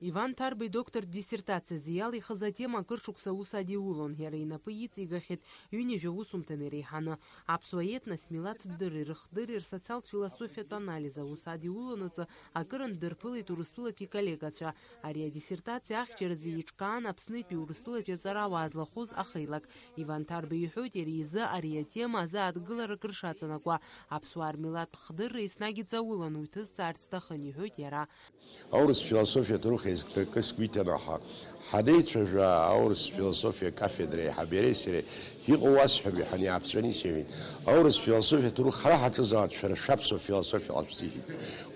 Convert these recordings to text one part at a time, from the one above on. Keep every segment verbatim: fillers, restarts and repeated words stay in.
Иван Ҭарба идоктортә диссертациазы иалихыз атема акыр шықәса аус адиулон, иара инапы иҵигахьеит ҩынҩажәа усумҭаны иреиҳаны. Аԥсуа етнос, милаҭ дырреи рыхдырреи рсоциалтә философиатә анализ аус адиулонаҵы акырынтә дырԥылеит Урыстәылатәи иколлегацәа. Ари адиссертациа ахьчаразы еиҿкаан Аԥснытәи Урыстәылатәи аҵарауаа злахәыз ахеилак. Иван Ҭарба иҳәоит, иара изы ари атема азы адгылара акыр шаҵанакуа, аԥсуаа рмилаҭтә хдырра еснагь иҵаулан, уи ҭызҵаарц сҭахын, иҳәоит иара. Аурыс философиа ҭоурых еизгақәа сгәы иҭанаҳа, ҳанеицәажәа, аурыс философиа кафедра аиҳаб иареи сареи иҟоу уасҳәап, иҳан иааԥҵәаны исеиҳәеит. Аурыс философиа ҭоурых ҳара ҳаҿызаауеит, шәара шәаԥсуа философиа ҟашәҵихит.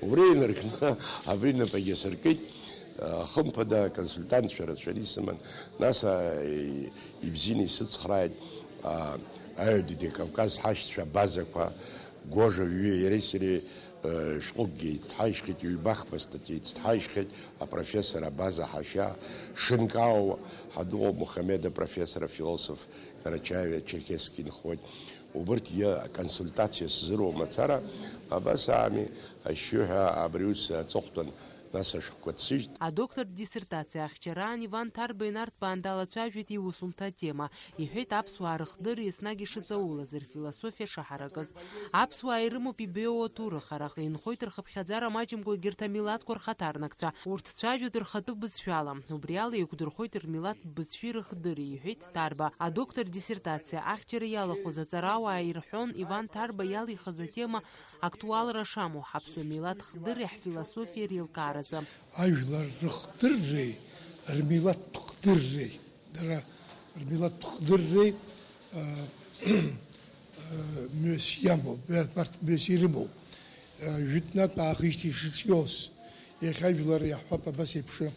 Убри инаркны абри напагьы асыркит, хымԥада, аконсультантцәа рацәаны исыман, нас, а, и-, ибзианы исыцхрааит, а, аҩадагьы Кавказ ҳашьцәа абазақәа, Гожа ҩы иареи сареи, э, шәҟәыкгьы еицҭҳаижьхьеит, ҩба-хԥа статиа еицҭҳаижьхьеит, апрофессор Абаза ҳашьа, Шенкао, ҳадыҟоуп, Мухамеда профессор, афилософ, Карачаевиа, Черкесск инхоит. Убырҭгьы аконсультациа сзыруа мацара, абас аами, ашьшьыҳәа абри ус аҵыхәтәан, нас ашәҟәқәа ҭсыжьт. Адоктортә диссертациа ахьчараан Иван Ҭарба инарҭбаан далацәажәеит иусумҭа атема. Иҳәеит, аԥсуаа рыхдырра еснагь ишыҵаулаз, рфилософиа шаҳаракыз. Аԥсуаа ирымоуп ибеиоу аҭоурых, араҟа инхоит рхыԥхьаӡара маҷымкәа егьырҭ амилаҭқәа рхаҭарнакцәа. Урҭ цәажәоит рхатәы бызшәала. Убри ала еиқәдырхоит рмилаҭтә бызшәеи рыхдырреи, иҳәеит Ҭарба. Адоктор диссертациа ахьчара иалахәыз аҵарауаа ирҳәон, Иван Ҭарба иалихыз атема актуалра шамоу ҳаԥсуа милаҭ хдырреи ҳфилософиеи реилкааразы. Ажәлар рыхдырреи рмилаҭтә хдырреи, дара рмилаҭтә хдырреи, а, а, мҩас иамоуп, убарҭ мҩас ирымоуп. А, жәытәнатә аахижьҭеи шыҿиоз, иахьа жәлар иаҳҳәап, абас еиԥш, а,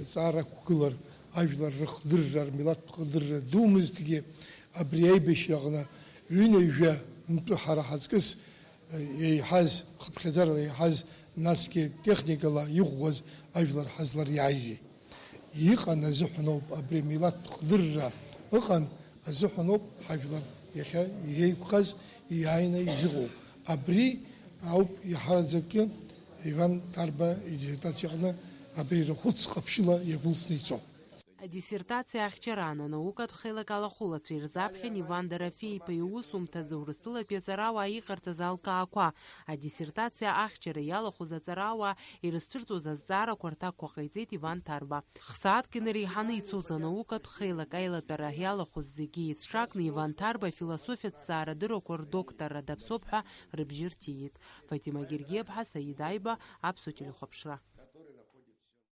ҵаара ақәгылар, ажәлар рыхдырра, рмилаҭтә хдырра думызҭгьы, абри аибашьраҟны ҩынҩажәа мтәы ҳара ҳаҵкыс еиҳаз, хыԥхьаӡарала еиҳаз, насгьы техникала иӷәӷәаз ажәлар ҳазлариааизи. Иҟан азыҳәаноуп абри амилаҭтә хдырра, ыҟан азыҳәаноуп ҳажәлар иахьа иеиқәхаз, иааины изыҟоу. Абри ауп иаҳараӡакгьы Иван Ҭарба идиссертациаҟны абри рахәыц ҟаԥшьыла иагәылсны ицо. Адиссертациа ахьчараан анаукатә хеилак алахәылацәа ирзаԥхьан Иван Дорофеи-иԥа иусумҭазы Урыстәылатәи аҵарауаа иҟарҵаз алкаақәа. Адиссертациа ахьчара иалахәыз аҵарауаа ирызцәырҵуаз азҵаарақәа рҭакқәа ҟаиҵеит Иван Ҭарба. Хсааҭк инареиҳаны ицоз анаукатә хеилак аилатәара иалахәыз зегьы еицҿакны Иван Ҭарба афилософиатә ҵаарадыррақәа рдокторра даԥсоуп ҳәа рыбжьы рҭиит. Фатима Гергиаԥҳа, Саид Аиба, Аԥсуа телехәаԥшра.